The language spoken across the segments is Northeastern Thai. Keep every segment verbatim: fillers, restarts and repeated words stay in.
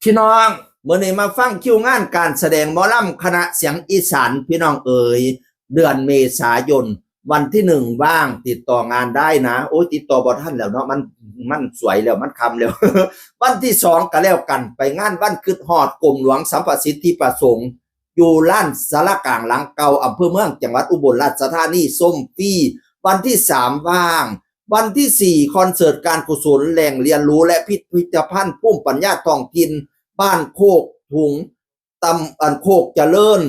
พี่น้อง มื้อนี้มาฟังคิวงานการแสดงหมอลำคณะเสียงอีสาน พี่น้องเอ๋ย เดือนเมษายน วันที่หนึ่งว่างติดต่องานได้นะ โอ้ย ติดต่อบ่ทันแล้วเนาะ มัน มันสวยแล้ว มันค่ำแล้ว วันที่สองก็แล้วกัน ไปงานวันคริสต์ฮอดกรมหลวงสัมประสิทธิประสงค์ อยู่ลานศาลากลางหลังเก่า อำเภอเมือง จังหวัดอุบลราชธานี ชมฟรี วันที่สามว่าง วันที่สี่คอนเสิร์ตการกุศล แหล่งเรียนรู้และพิพิธภัณฑ์ภูมิปัญญาท้องถิ่น บ้านโคกถุง ตำ อันโคกเจริญ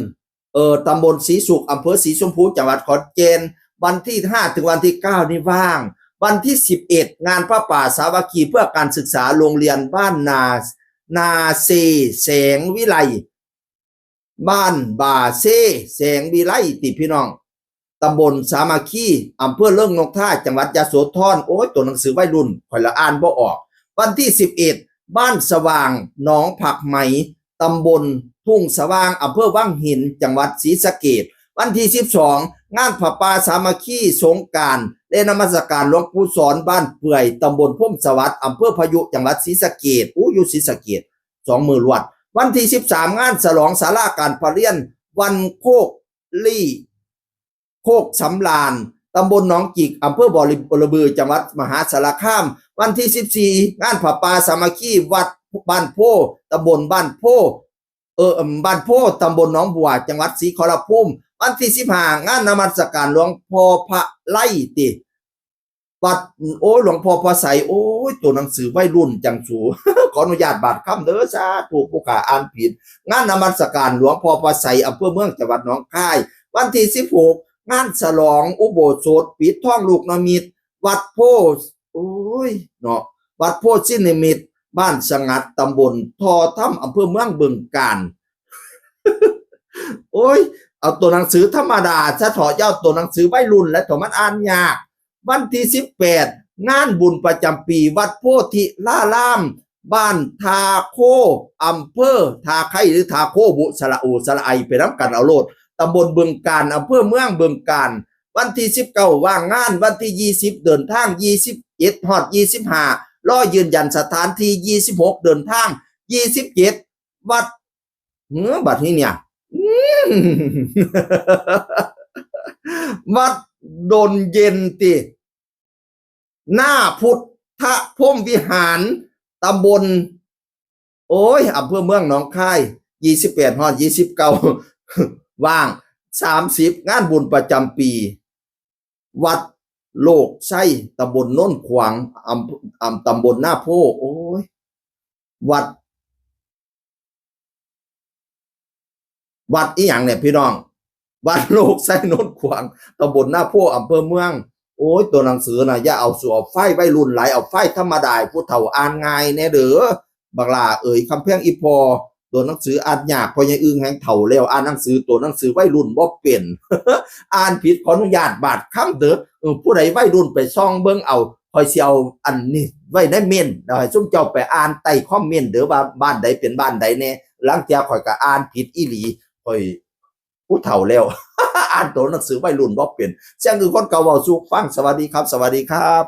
เอ่อ ตำบลศรีสุข อำเภอศรีชมพู จังหวัดขอนแก่น วันที่ห้าถึงวันที่เก้านี่ว่าง วันที่สิบเอ็ดงานผ้าป่าสามัคคีเพื่อการศึกษาโรงเรียนบ้านนา นาเซ แสงวิไล บ้านบ่าเซ แสงวิไล ติพี่น้อง ตำบลสามัคคี อำเภอเริงนกทา จังหวัดยโสธร โอ้ย ตัวหนังสือวัยรุ่น ข่อยละอ่านบ่ออก วันที่สิบเอ็ดบ้านสว่าง หนองผักไหม ตำบลทุ่งสว่าง อำเภอวังหิน จังหวัดศรีสะเกษ วันที่สิบสองงานผ้าป่าสามัคคีสงกรานต์ และนมัสการหลวงปู่สอน บ้านเปื่อย ตำบลพรหมสวัสดิ์ อำเภอพายุ จังหวัดศรีสะเกษ อู้ อยู่ศรีสะเกษ สองมื้อรวด วันที่สิบสามงานฉลองศาลาการประเรียน วันโคกลี่ โคกสำราญ ตำบลหนองจิก อำเภอบอระบือ จังหวัดมหาสารคาม วันที่สิบสี่งานผ้าป่าสามัคคี วัดบ้านโพ ตำบลบ้านโพ เออ บ้านโพ ตำบลหนองบัว จังหวัดศรีขอรภูมิ วันที่สิบห้างานนมัสการหลวงพ่อพระไลติ วัด โอ้ย หลวงพ่อพระไสย โอ้ย ตัวหนังสือวัยรุ่นจังสู ขออนุญาตบาดคำเด้อ สาธุ ผู้ข้าอ่านผิด งานนมัสการหลวงพ่อพระไสย อำเภอเมือง จังหวัดหนองคาย วันที่สิบหกงานฉลองอุโบสถปิดทองลูกนิมิต วัดโพ โอ้ย เนาะ วัดโพธินิมิต บ้านสงัด ตำบลทอถ้ำ อำเภอเมืองบึงกาฬ โอ้ย เอาตัวหนังสือธรรมดาซะเถาะ อย่าเอาตัวหนังสือวัยรุ่นและเถาะ มันอ่านยาก วันที่สิบแปดงานบุญประจำปี วัดโพธิลาราม บ้านท่าโค อำเภอท่าไคหรือท่าโคบุ สระโอ สระไอ ไปนำกันเอาโลด ตำบลบึงกาฬ อำเภอเมืองบึงกาฬ วันที่สิบเก้าว่างงาน วันที่ยี่สิบเดินทาง ยี่สิบเอ็ดฮอดยี่สิบห้ารอยืนยันสถานที่ ยี่สิบหกเดินทาง ยี่สิบเจ็ดวัด เฮ้อ บัดนี้เนี่ย อืม วัดดนเย็นติ หน้าพุทธพรหมวิหาร ตำบล โอ้ย อำเภอเมืองหนองคาย ยี่สิบแปดฮอดยี่สิบเก้าว่าง สามสิบงานบุญประจำปี วัดโลกไส้ ตำบลโนนขวาง อำ อำ ตำบลหน้าโพ โอ้ย วัด วัดอีหยังเนี่ยพี่น้อง วัดโลกไส้โนนขวาง ตำบลหน้าโพ อำเภอเมือง โอ้ย ตัวหนังสือนะ อย่าเอาสู่เอาไฟวัยรุ่นหลาย เอาไฟธรรมดา ผู้เฒ่าอ่านง่ายแน่เด้อ บักหล้าเอ๋ย คำแพงอีพอ ตัวหนังสืออ่านยาก พ่อใหญ่อึ่งแฮงเฒ่าแล้ว อ่านหนังสือ ตัวหนังสือวัยรุ่นบ่เป็น อ่านผิดขออนุญาตบาดคำเด้อ เออ ผู้ใดวัยรุ่นไปส่องเบิ่งเอา ข่อยสิเอาอันนี้ไว้ในเม้นต์ แล้วให้ซุมเจ้าไปอ่านใต้คอมเมนต์เด้อ ว่าบ้านใดเป็นบ้านใดแน่ ลางเทื่อข่อยก็อ่านผิดอีหลี ข่อยผู้เฒ่าแล้ว อ่านตัวหนังสือวัยรุ่นบ่เป็น เสียงคือคนเก่าเว้าสู่ฟัง สวัสดีครับ สวัสดีครับ